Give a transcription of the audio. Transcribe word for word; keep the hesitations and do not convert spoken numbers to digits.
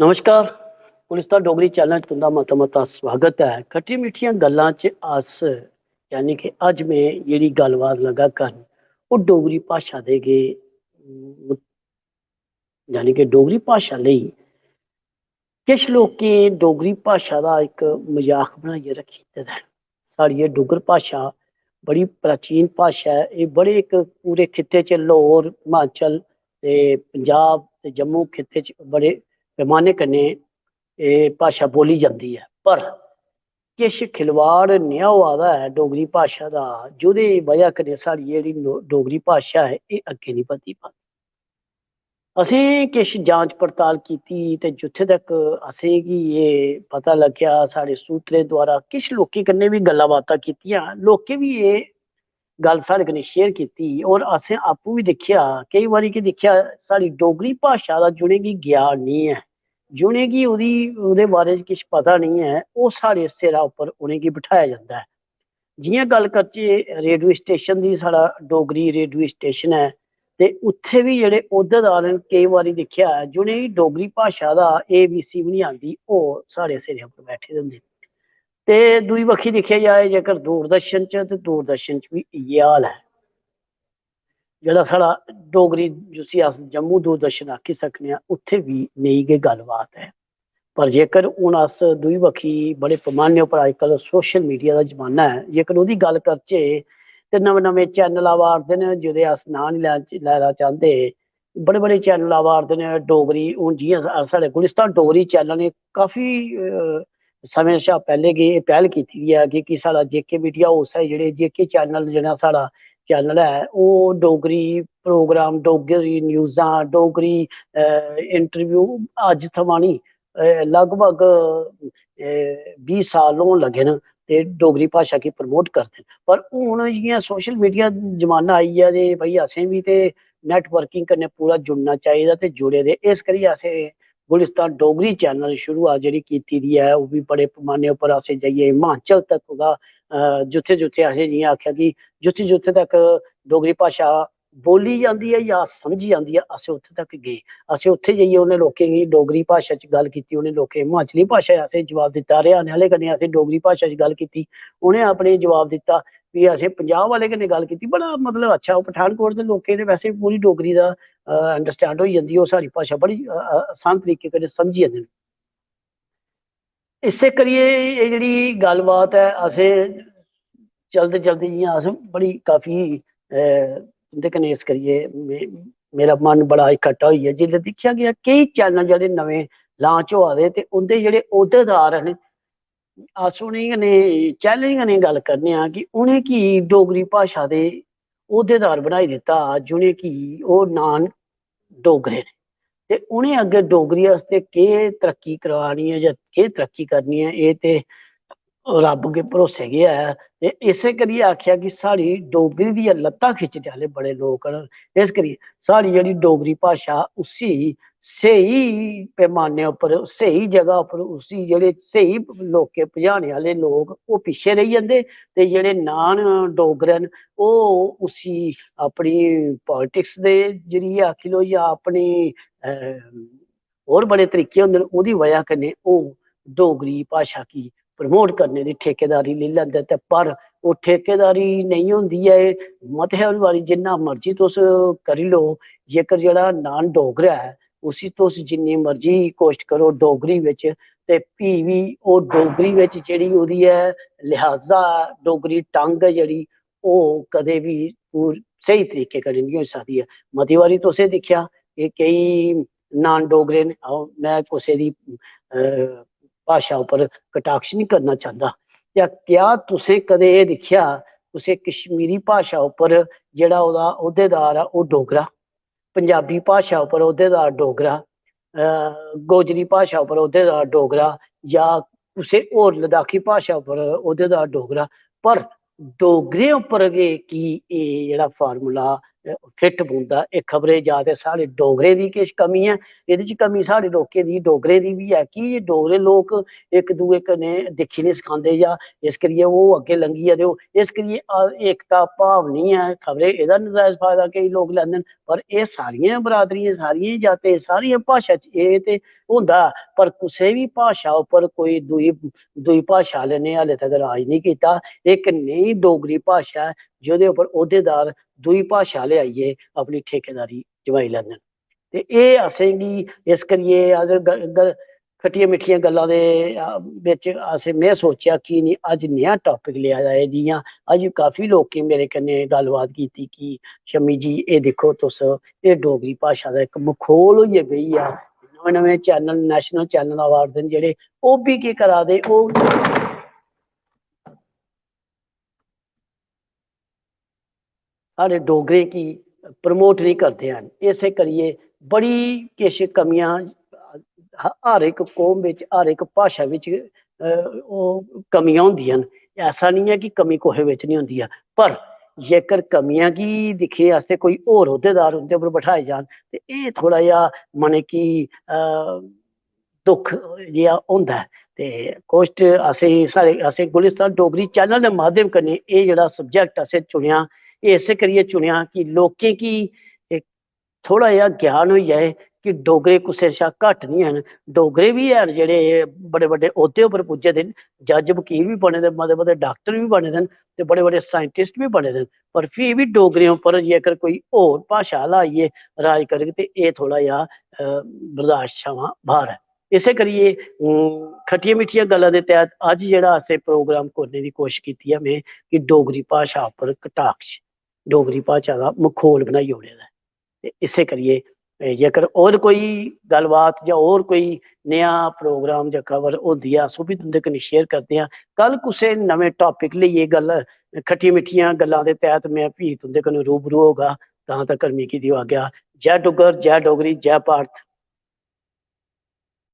नमस्कार, गुलिस्तान डोगरी चैनल च तुं'दा मता मता स्वागत ऐ। खट्टियां मिट्ठियां गल्लां च अस, यानी कि अज्ज में जेह्ड़ी गल्लबात लगा करन, ओह् डोगरी भाशा दे गै, यानी कि डोगरी भाशा लेई किश लोकें डोगरी भाशा दा इक मजाक बनाइयै रक्खी दित्ते दा ऐ। साढ़ी एह् डुग्गर भाशा बड़ी प्राचीन भाशा ऐ। एह् बड़े इक पूरे खित्ते च लाहौर, हिमाचल ते पंजाब ते जम्मू खित्ते च बड़े पैमाने कन्नै एह् भाशा बोली जंदी ऐ। पर किश खिलवाड़ नेहा होआ दा ऐ डोगरी भाशा दा, जेह्दी बजह कन्नै साढ़ी जेह्ड़ी नो-, डोगरी भाशा ऐ, एह् अग्गें निं बधी पा दी। असें किश जांच पड़ताल कीती ते जित्थै तक असेंगी एह् पता लग्गेआ, साढ़े सूत्रें द्वारा किश लोकें कन्नै बी गल्लां बातां कीतियां, लोकें बी एह् गल्ल साढ़े कन्नै शेयर कीती। और असें आपूं बी दिक्खेआ, केई बारी केह् दिक्खेआ, साढ़ी डोगरी भाशा दा जि'नेंगी ज्ञान निं ऐ, जि'नेंगी ओह्दी, ओह्दे बारे च किश पता निं ऐ, ओह् साढ़े सिरा उप्पर उ'नेंगी बठाया जंदा ऐ। जि'यां गल्ल करचै रेडियो स्टेशन दी, साढ़ा डोगरी रेडियो स्टेशन ऐ, ते उत्थै बी जेह्ड़े ओह्देदार न, केई बारी दिक्खेआ ऐ, जि'नेंगी डोगरी भाशा दा A B C बी निं आंदी, ओह् साढ़े सिरै उप्पर बैठे दे होंदे। ते दूई बक्खी दिक्खेआ जाए जेकर दूरदर्शन च, ते दूरदर्शन च बी इ'यै हाल ऐ। जेह्ड़ा साढ़ा डोगरी, जिसी अस जम्मू दूरदर्शन आक्खी सकने आं, उत्थै बी नेही गै गल्लबात ऐ। पर जेकर हून अस दूई बक्खी बड़े पैमाने उप्पर अजकल सोशल मीडिया दा जमाना ऐ, जेकर ओह्दी गल्ल करचै ते नमें-नमें चैनल आवा 'रदे न, जेह्दे अस नांऽ निं लै-, लैना चांह्दे। बड़े-बड़े चैनल आवा 'रदे न डोगरी, हून जि'यां सा-, साढ़े गुलिस्तान डोगरी चैनल ने काफी, अ, समें शा पैह्ले गै एह् पैह्ल कीती दी ऐ कि, कि साढ़ा जे के मीडिया हाउस ऐ, जेह्ड़े जे के चैनल, जेह्ड़ा साढ़ा चैनल ऐ, ओह् डोगरी प्रोग्राम, डोगरी न्यूज़ां, डोगरी, अ, इंटरव्यू अज्ज थमां निं, अ, लगभग, अ, बीह् साल होन लगे न ते डोगरी भाशा गी प्रमोट करदे न। पर हून जि'यां सोशल मीडिया जमाना आई गेआ ते भई असें बी ते नेटवर्किंग कन्नै पूरा जुड़ना चाहिदा ते जुड़े दे। इस करियै असें गुलिस्तान डोगरी चैनल शुरुआत जेह्ड़ी कीती दी ऐ, ओह् बी बड़े पैमाने उप्पर असें जाइयै हिमाचल तक ओह्दा, अ, जित्थै जित्थै असें जि'यां आखेआ कि जित्थै जित्थै तक डोगरी भाशा बोली जंदी ऐ जां समझी जंदी ऐ, असें उत्थै तक गे। असें उत्थै जाइयै उ'नें लोकें गी डोगरी भाशा च गल्ल कीती, उ'नें लोकें हिमाचली भाशा च असें जवाब दित्ता, हरियाणे आह्ले कन्नै असें डोगरी भाशा च गल्ल कीती, उ'नें अपने जवाब दित्ता। फ्ही असें पंजाब आह्ले कन्नै गल्ल कीती, बड़ा मतलब अच्छा, ओह् पठानकोट दे लोकें दे वैसे बी पूरी डोगरी दा, अ, अंडरस्टैंड होई जंदी, ओह् साढ़ी भाशा बड़ी, अ, अ, असान तरीके कन्नै समझी जंदे न। इस्सै करियै एह् जेह्ड़ी गल्लबात ऐ, असें चलदे चलदे जि'यां अस बड़ी काफी, अ, उं'दे कन्नै इस करियै मे-, मेरा मन बड़ा इकट्ठा होई गेआ। जिसलै दिक्खेआ गेआ केईं चैनल जेह्ड़े नमें लांच होआ दे ते उं'दे जेह्ड़े ओह्देदार न, अस उ'नें कन्नै चैलेंज कन्नै गल्ल करने आं कि उ'नेंगी डोगरी भाशा दे ओह्देदार बनाई दित्ता जि'नेंगी ओह् नान डोगरे न। ते उ'नें अग्गें डोगरी आस्तै केह् तरक्की करानी ऐ जां केह् तरक्की करनी ऐ, एह् ते रब्ब गै भरोसे गै ऐ। ते इस्सै करियै आखेआ कि साढ़ी डोगरी दियां लत्तां खिच्चने आह्ले बड़े लोक न। इस करियै साढ़ी जेह्ड़ी डोगरी भाशा, उसी स्हेई पैमाने उप्पर, स्हेई जगह उप्पर उसी जेह्ड़े स्हेई लोकें पजाने आह्ले लोक, ओह् पिच्छे रेही जंदे। ते जेह्ड़े नान डोगरे न, ओह् उसी अपनी पॉलिटिक्स दे जरिए आखी लो जां अपनी, अ, होर बड़े तरीके होंदे न, ओह्दी बजह कन्नै ओह् डोगरी भाशा गी प्रमोट करने दी ठेकेदारी लेई लैंदे। ते पर ओह् ठेकेदारी नेईं होंदी ऐ, एह् मते हर बारी जिन्ना मर्जी तुस करी लो, जेकर जेह्ड़ा नान डोगरा ऐ, उसी तुस जिन्नी मर्जी कोशट करो डोगरी बिच, ते फ्ही बी ओह् डोगरी बिच जेह्ड़ी ओह्दी ऐ लिहाजा, डोगरी टंग ऐ जेह्ड़ी, ओह् कदें बी पूर-, स्हेई तरीके कन्नै नेईं होई सकदी ऐ। मती बारी तुसें दिक्खेआ कि केई नान डोगरे न, अ'ऊं, में कुसै दी, अ, भाशा उप्पर कटाक्ष निं करना चांह्दा। क्या, क्या तुसें कदें एह् दिक्खेआ कुसै कश्मीरी भाशा उप्पर जेह्ड़ा ओह्दा ओह्देदार ऐ, ओह् डोगरा? पंजाबी भाशा उप्पर ओह्देदार डोगरा, अ, गोजरी भाशा उप्पर ओह्देदार डोगरा, जां कुसै होर लद्दाखी भाशा उप्पर ओह्देदार डोगरा, पर डोगरें उप्पर गै की एह् जेह्ड़ा फार्मूला फिट पौंदा। एह् खबरै जा ते साढ़े डोगरें दी किश कमी ऐ, एह्दे च कमी साढ़े लोकें दी, डोगरें दी बी ऐ, की जे डोगरे लोक इक दूए कन्नै दिक्खी निं सखांदे, जां इस करियै ओह् अग्गें लंघी गेदे, ओह् इस करियै अ, एकता भाव निं ऐ। खबरै एह्दा नजायज फायदा केईं लोक लैंदे न, पर एह् सारियें बरादरियें, सारियें जातें, सारियें भाशा च एह् ते होंदा, पर कुसै बी भाशा उप्पर कोई दूई, दूई भाशा आह्ले ने हाले तक राज निं कीता। इक नेही डोगरी भाशा ऐ जेह्दे उप्पर ओह्देदार दूई भाशा आह्ले आइयै अपनी ठेकेदारी जमाई लैंदे न। ते एह् असेंगी इस करियै अस ग-, ग-, खट्टियां मिट्ठियां गल्लां दे, अ, बिच असें, में सोचेआ की निं अज्ज नेहा टॉपिक लेआ जाए। जि'यां अज्ज काफी लोकें मेरे कन्नै गल्लबात कीती कि शम्मी जी, एह् दिक्खो तुस, एह् डोगरी भाशा दा इक मखौल होइयै बेही गेआ। नमें-नमें चैनल, नेशनल चैनल आवा 'रदे न जेह्ड़े, ओह् बी केह् करा दे, ओह् साढ़े डोगरें गी प्रमोट निं करदे हैन। इस्सै करियै बड़ी किश कमियां ह-, हर इक कौम बिच, हर इक भाशा बिच, अ, ओह् कमियां होंदियां न। ऐसा निं ऐ कि कमी कुसै बिच निं होंदी ऐ, पर जेकर कमियां गी दिक्खियै असें कोई होर ओह्देदार उं'दे उप्पर बठाए जान, ते एह् थोह्ड़ा जेहा मनै गी, अ, दुख जेहा होंदा ऐ। ते कोशट असें, साढ़े, असें गुलिस्तान डोगरी चैनल दे माध्यम कन्नै एह् जेह्ड़ा सब्जैक्ट असें चुनेआ, एह् इस्सै करियै चुनेआ कि लोकें गी इक थोह्ड़ा जेहा ज्ञान होई जाए कि डोगरे कुसै शा घट्ट निं हैन। डोगरे बी हैन जेह्ड़े बड़े बड्डे ओह्दे उप्पर पुज्जे दे न, जज, वकील बी बने दे, मते मते डाक्टर बी बने दे न, ते बड़े बड़े साइंटिस्ट बी बने दे न। पर फ्ही बी डोगरें उप्पर जेकर कोई होर भाशा आह्ला आइयै राज करग, ते एह् थोह्ड़ा जेहा, अ, बर्दाश्त शा बाह्र ऐ। इस्सै करियै, अम, खट्टियां मिट्ठियां गल्लां दे तैह्त अज्ज जेह्ड़ा असें प्रोग्राम करने दी कोशश कीती ऐ में, कि डोगरी भाशा उप्पर कटाक्ष, डोगरी भाशा दा मखौल बनाई ओड़े दा ऐ। ते इस्सै करियै, ए, जेकर होर कोई गल्लबात जां होर कोई नेहा प्रोग्राम जां खबर होंदी ऐ, अस ओह् बी तुं'दे कन्नै शेयर करदे आं। कल कुसै नमें टॉपिक लेइयै गल्ल, खट्टियां मिट्ठियां गल्लां दे तैह्त में फ्ही तुं'दे कन्नै रूबरू होगा। तां तकर मिगी देओ आज्ञा। जै डुग्गर, जै डोगरी, जै भारत।